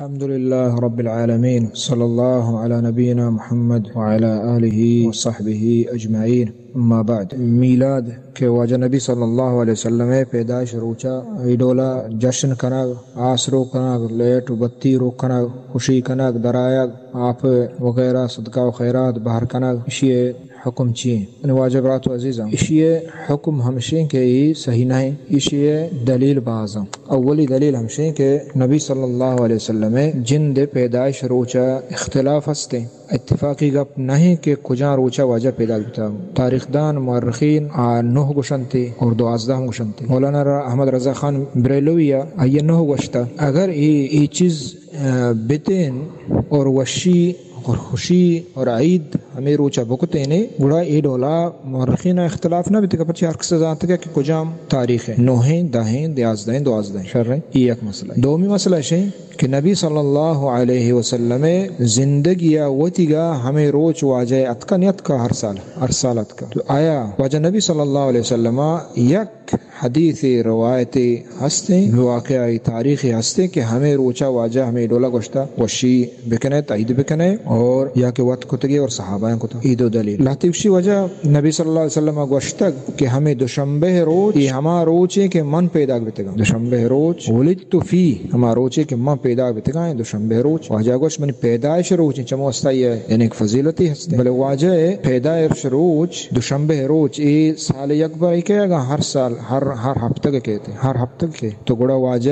الحمد لله رب العالمين، صلى الله على نبينا محمد وعلى آله وصحبه أجمعين. أما بعد، میلاد کہ واجہ نبی صلی اللہ علیہ وسلم ءِ پیدائش روچا اے ڈولا جشن کنگ، آس روک کنگ، لیٹ و بتی روک کنگ، خوشی کنگ، درآیگ، آپ وغیرہ، صدقہ و خیرات بہر کنگ، اشی ءِ حکم چی ایں؟ یعنی واجہ برات و عزیزاں، اشی ءِ حکم ہمشیں کہ اے صحیح نہ ایں، اشی ءِ دلیل باز ایں۔ اولی دلیل ہمشیں کہ نبی صلی اللہ علیہ وسلم ءِ جند ءِ پیدائش روچا اختلاف ہستیں، اتفاقی گپ نہ ایں کہ کجام روچا واجہ پیداک بوتا۔ تاریخ دان، مورخین آ نہ گوشنتے اور دوازدہ ہم گوشنتے۔ مولانا ر-، احمد رضا خان بریلوی ءَ آئی ءَ نہ گوشتا۔ اگر اے، اے چیز، آ، بتیں اور وشی اور خوشی اور عید ہمے روچا بکتینے، گڑا اے ڈولا مورخین ءَ اختلاف نہ بیتگا، پرچہ ہر کس زانتگا کہ کجام تاریخ ایں، نوہیں، دہیں، یازدہیں، دوازدہیں۔ شر ایں، اے یک مسئلہ ایں۔ دومی مسئلہ اش ایں کہ نبی صلی اللہ علیہ وسلم ءِ زندگی ءَ وتیگا ہمے روچ واجہ اتکا نیتکا ہر سال، ہر سال اتکا۔ تو آیا واجہ نبی صلی اللہ علیہ وسلم ءَ یک حدیثے، روایتے ہستیں، واقعہ تاریخی ہستیں کہ ہمے روچا واجہ ہمے ڈولا گوشتا وشی بکنے، عید بکنے، اور یا کہ وت کتگی اور صحابہ کتا۔ اے دو دلیل۔ لہتے گوشی واجہ نبی صلی اللہ علیہ وسلم گوشتگ کہ ہمے دوشنبہ روچ، اے ہما روچے کہ من پیداک بتگاں۔ دوشنبہ روچ، ولدت فی، ہما روچے کہ من پیداک بتگاں، اے دوشنبہ روچ۔ واجہ گوشت منی پیدائش روچ ایں، چمو واسطہ اے یعنی ایک فضیلتے ہستیں۔ بلے واجہ پیدائش روچ، دوشنبہ روچ، اے سال یک بار اے کہ اگاں ہر سال، ہر، ہر ہفتگ کیتے، ہر ہفتگ کے، تو گڑا واجہ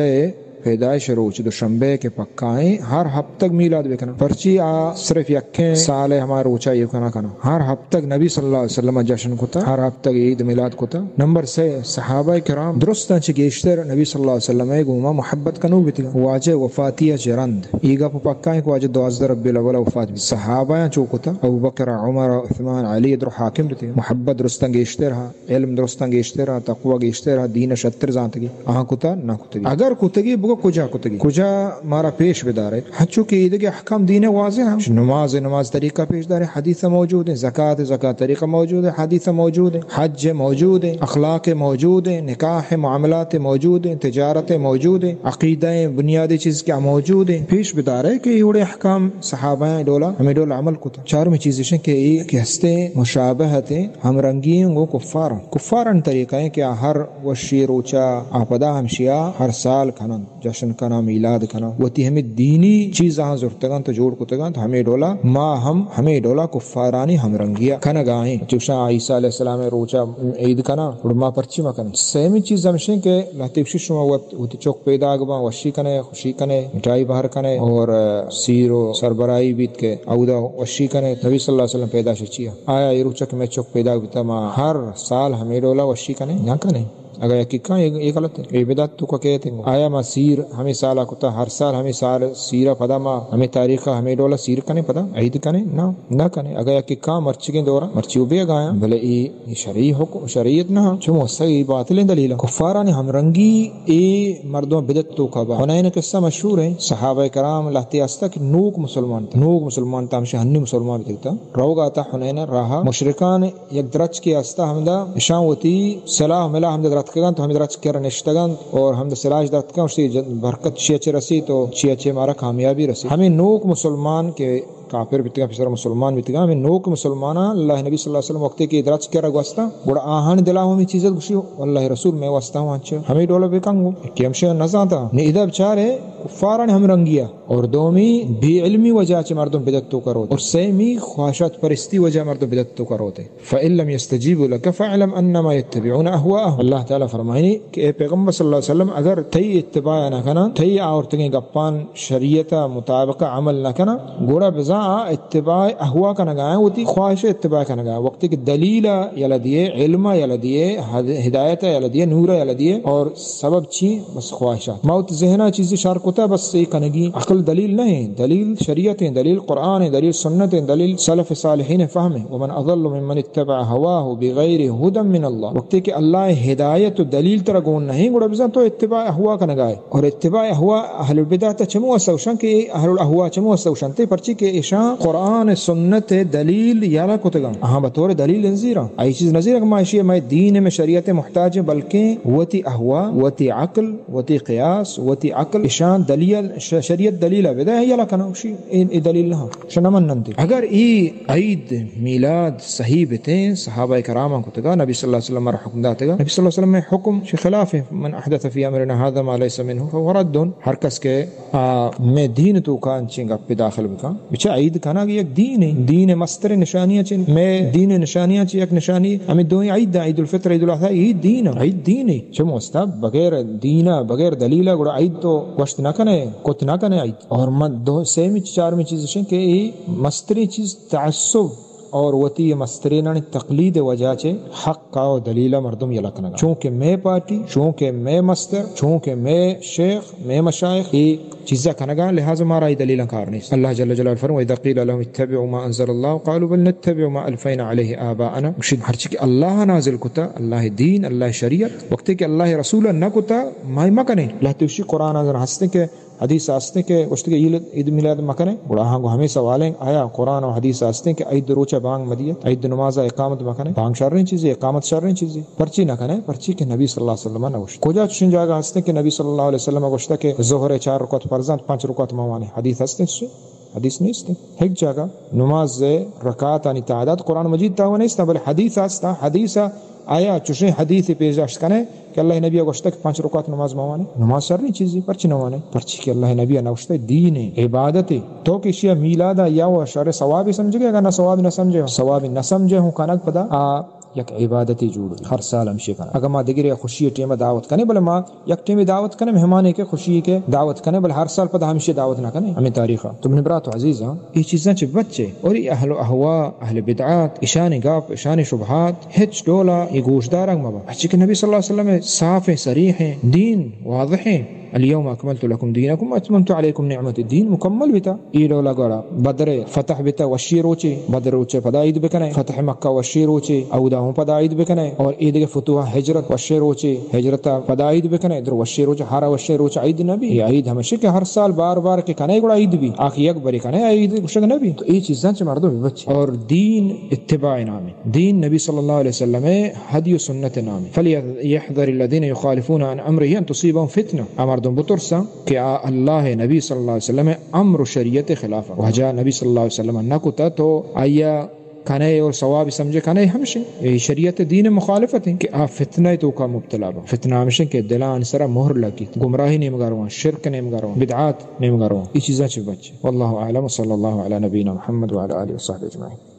پیدائش روچ دوشنبہ کہ پکا ایں، ہر ہفتگ میلاد بکنن۔ پرچی آ صرف یکیں سال ءِ ہما روچا اے کنا کنا۔ ہر ہفتگ نبی صلی اللہ علیہ وسلم جشن کتا، ہر ہفتگ عید میلاد کتا۔ نمبر سے، صحابہ کرام درستاں چہ گیشتر نبی صلی اللہ علیہ وسلم ءِ گوما محبت کنوک بیتگاں۔ واجہ وفاتی ءَ چہ رند اے گپ پکا ایں کہ واجہ دوازدہ ربیع الاول ءَ وفات بیت۔ صحابہ چو کتا، ابوبکر، عمر، عثمان، علی در حاکم بیتگاں۔ محبت درستاں گیشتر ہا۔ علم درستاں گیشتر ہا، تقوی گیشتر ہا، دین شتر زانتگی۔ آہاں کتا نہ کتگی۔ اگر کتگی، بگو کجا کتگی؟ کجا مارا پیش بدارے؟ ہنچو کہ ایدگہ احکام دین واضح ہا۔ نماز، نماز طریقہ پیش دارے، حدیث موجود ایں، زکات، زکات طریقہ موجود ایں، حدیث موجود ایں، حج موجود ایں، اخلاق موجود ایں، نکاح معاملات موجود ایں، تجارت موجود ایں، عقیدہ بنیادی چیز کہ موجود ایں۔ پیش بدارے کہ اے وڑیں احکام صحابہ ڈولا، ہمے ڈولا عمل کتا۔ چارمی چیز اش ایں کہ اے کہ ہستیں مشابہت ایں، ہمرنگی ایں گوں کفاراں۔ کفارانی طریقہ ایں کہ آ ہر وشی روچا آ پدا ہمشیا ہر سال کننت، جشن کناں، میلاد کناں، وتی ہمے دینی چیز آہاں زرتگنت و جوڑ کتگنت، ہمے ڈولا ما ہم ہمے ڈولا کفارانی ہمرنگیا کنگا ایں۔ چوشاں عیسی علیہ السلام روچا عید کناں، گڑا ما پرچی مکنیں؟ سیمی چیز ہمشیں کہ لہتے گوشی شما وت وتی چک پیداک باں، وشی کنے، خوشی کنے، مٹھائی بہر کنے اور، آ، سیر و سربراہی بیت کہ اودا وشی کنے۔ نبی صلی اللہ علیہ وسلم پیدائش چیا؟ آیا اے روچا کہ مئے چک پیداک بیتا ما ہر سال ہمے ڈولا وشی کنے؟ نہ کنے۔ اگاں یکے کاں اے، اے غلط ایں۔ اے بدعت توکا کئیت ایں۔ آیا ما سیر ہمے سالا کتا، ہر سال ہمے سال سیرا پدا ما ہمے تاریخا ہمے ڈولا سیر کنے پدا عید کنے؟ نہ، نہ کنے۔ اگاں یکے کاں مرچیگیں دورا، مرچی و بیگایاں، بلے اے اے شرعی حکم، شریعت نہ، چمو سہی باطلیں دلیل۔ کفارانی ہمرنگی اے مردم بدعت توکا با۔ حنین قصہ مشہور ایں، صحابہ کرام لہتے ہستا کہ نوک مسلمان تا، نوک مسلمان تا، ہمشہ ہنی مسلمان بیتگتا۔ روگا تا حنین راہا مشرکان یک درچکے ہستا، ہمدا اشاں وتی سلاح ملاح ہمدا درتکگنت، ہمے درچک کرا نشتگنت اور ہمدا سلاح درتکگنت، اشی برکت چیا چے رسیت و چیا چے مارا کامیابی رسیت۔ ہمے نوک مسلمان کہ کافر بیتگاں، پیسر مسلمان بیتگاں، ہمے نوک مسلماناں اللہ نبی صلی اللہ علیہ وسلم وقتے کہ درچک کرا گوستاں، گڑا آہانی دلا ہمے چیز ات، گوشی، اللہ رسول مئے واسطہ ہوں انچو ہمے ڈولا بکن گو، کہ ہمشہ نزانتا۔ نی ادا بچارے کفارانی ہمرنگیا، اور دومی بے علمی وجہ چہ مردم بدعت توکا روت، اور سیمی خواہشات پرستی وجہ مردم بدعت توکا روت۔ فإن لم يستجيبوا لك فاعلم أنما يتبعون أهواءهم۔ اللہ تعالی فرمائنی کہ اے پیغمبر صلی اللہ علیہ وسلم، اگر تئی اتباع نہ کناں، تئی آورتگیں گپان شریعت مطابق عمل نہ کناں، گڑا بزاں آ اتباع اہوا کنگا ایں، وتی خواہش اتباع کنگا ایں۔ وقتی کہ دلیل یلہ دیے، علم یلہ دیے، ہد-، ہدایت یلہ دیے، نور یلہ دیے، اور سبب چی؟ بس خواہشات۔ ما وتی ذہنا چیزے شر کتا، بس اے کنگی۔ عقل دلیل نہ ایں، دلیل شریعت ایں، دلیل قرآن ایں، دلیل سنت ایں، دلیل سلف صالحین فہم ایں۔ ومن اضل ممن اتبع هواه بغیر هدى من الله۔ وقتی کہ اللہ ہدایت و دلیل ترا گون نہ ایں، گڑا بزاں تو اتباع اہوا کنگا ئے۔ اور اتباع اہوا اہل البدعت چمو است گوشن کہ اے اہل الاہوا چمو است گوشنتے، پرچی کہ اے شان قرآن سنت دلیل یلا کتگاں، آہاں بطور دلیل نزیراں۔ اے چیز نزیراں کہ ما اشی مئے دین میں شریعت محتاج ہیں، بلکیں وتی احوا، وتی عقل، وتی قیاس، وتی عقل، اشان دلیل، ش-، شریعت دلیل بدے، یلا کناں، اشی اے، اے دلیل نہ، شان نہ مننتے۔ اگر ای عید میلاد صحیح بتیں، صحابہ کراماں کتگا، نبی صلی اللہ علیہ وسلم را حکم داتگا، نبی صلی اللہ علیہ وسلم میں حکم چہ خلاف ہے، من احدث فی امرنا هذا ما لیس منه فهو رد۔ ہر کس کے آ، مئے دین توکا انچیں گپے داخل بکن۔ بچہ عید کنگ یک دینے، دین مستریں نشانیاں چہ، مئے دین نشانیاں چہ یک نشانی ہمیں دوئیں عید، عید الفطر، عید الاضحی، عید دین، عید دینے۔ چہ مستب بغیر دینا، بغیر دلیلا گڑا عید تو گوشت نہ کنے، کت نہ کنے عید۔ اور من دو، سیمی چارمی چیز شیں کہ اے مستریں چیز تعصب اور وتی مسترینانی تقلید وجہ چہ حق و دلیل مردم یلہ کنگا۔ چونکہ مئے پارٹی، چونکہ مئے مستر، چونکہ مئے شیخ، مئے مشائخ اے چیزا کنگا، لہذا مارا اے دلیلاں کار نیست۔ اللہ جل جلالہ فرمائے، "وإذا قيل لهم اتبعوا ما أنزل الله قالوا بل نتبع ما ألفينا عليه آباءنا"، گوشیت ہرچی کہ اللہ نازل کتا، اللہ دین، اللہ شریعت، وقتی کہ اللہ رسول نہ کتا، ما مکنے۔ اللہ توشی قرآن اگر ہستے کہ حدیث ہستیں کہ گوشتگے عید، عید میلاد مکنیں، گڑا آہاں گوں ہمیں سوالیں، آیا قرآن و حدیث ہستیں کہ عید روچ بانگ مدیت، عید نماز اقامت مکنیں؟ بانگ شریں چیزے، اقامت شریں چیزے، پرچی نہ کنیں؟ پرچی کہ نبی صلی اللہ علیہ وسلم نہ گوشت۔ کجا چشیں جاگہ ہستیں کہ نبی صلی اللہ علیہ وسلم گوشتا کہ ظہر چار رکعت فرض انت، پنچ رکعت موانے؟ حدیث ہستیں چشیں؟ حدیث نیستیں۔ ہک جاگہ نماز رکعتانی تعداد قرآن مجید تہا نیستاں، بلے حدیث ہستاں۔ حدیث آیا چشیں حدیثے پیش داشت کنئے کہ اللہ نبی ء گوشتگ کہ پنچ رکعت نماز مہ وانئے؟ نماز شریں چیزے، پرچہ نہ وانئے؟ پرچی کہ اللہ نبی ء نہ گوشتگ، دین ء، عبادت ء۔ تو کہ اشی ء میلاد ء یا و شر ثوابے سمجھگے، اگر نہ ثواب نہ سمجھے، ثواب نہ سمجھے ہوں کنگ پدا آ یک عبادتے جوڑ بی۔ ہر سال ہمشی کنگ۔ اگر ما دگرے خوشی ٹیم دعوت کنیں، بلے ما یک ٹیمے دعوت کنیں، مہمانے کہ خوشی کہ دعوت کنیں، بلے ہر سال پدا ہمشی دعوت نہ کنیں۔ ہمیں تاریخ ء۔ تو منی برات و عزیزاں، اے چیزاں چہ بچے اور اے اہل اہواء، اہل بدعات، اشانی گپ، اشانی شبہات، ہچ ڈولا اے گوشدارگ مبا۔ پرچی کہ نبی صلی اللہ علیہ وسلم صاف ہیں، صریح ہیں، دین واضح ہیں۔ الیوم اکملت لکم دینکم و اتممت علیکم نعمتی، دین مکمل بیتا۔ اے ڈولا گڑا بدر فتح بیتا، وشی روچے، بدر روچے پدا عید بکنئے، فتح مکہ وشی روچے، اودا ہوں پدا عید بکنئے، اور اے دگہ فتوح ہجرت وشی روچے، ہجرت پدا عید بکنئے، در وشی روچے، ہر وشی روچ عید نبی۔ اے عید ہمشی کہ ہر سال بار بار کہ کنئے گڑا عید بی، آ کہ یک بری کنئے عید گوشگ نبی۔ تو اے چیزاں چہ مردم ببچے۔ اور دین اتباع نامی۔ دین نبی صلی اللہ علیہ وسلم ء ہدی و سنت نام۔ فلیحذر الذین یخالفون عن امرہ ان تصیبهم فتنہ۔ آ مردم بترساں کہ آ اللہ ء نبی صلی اللہ علیہ وسلم ء امر و شریعت ء خلاف۔ واجہ نبی صلی اللہ علیہ وسلم ء نہ کتا تو آئی ء کنئے اور ثواب سمجھے کنئے ہمشیں۔ اے شریعت دین مخالفت ہیں کہ آ فتنہ توکا مبتلا با۔ فتنہ ہمشیں کہ دلان سرا مہر لگیت، گمراہی نیمگا روان، شرک نیمگا روان، بدعات نیمگا روان۔ اے چیزاں چہ بچے۔ واللہ اعلم و صلی اللہ علی نبینا محمد و علی آلہ و صحبہ اجمعین۔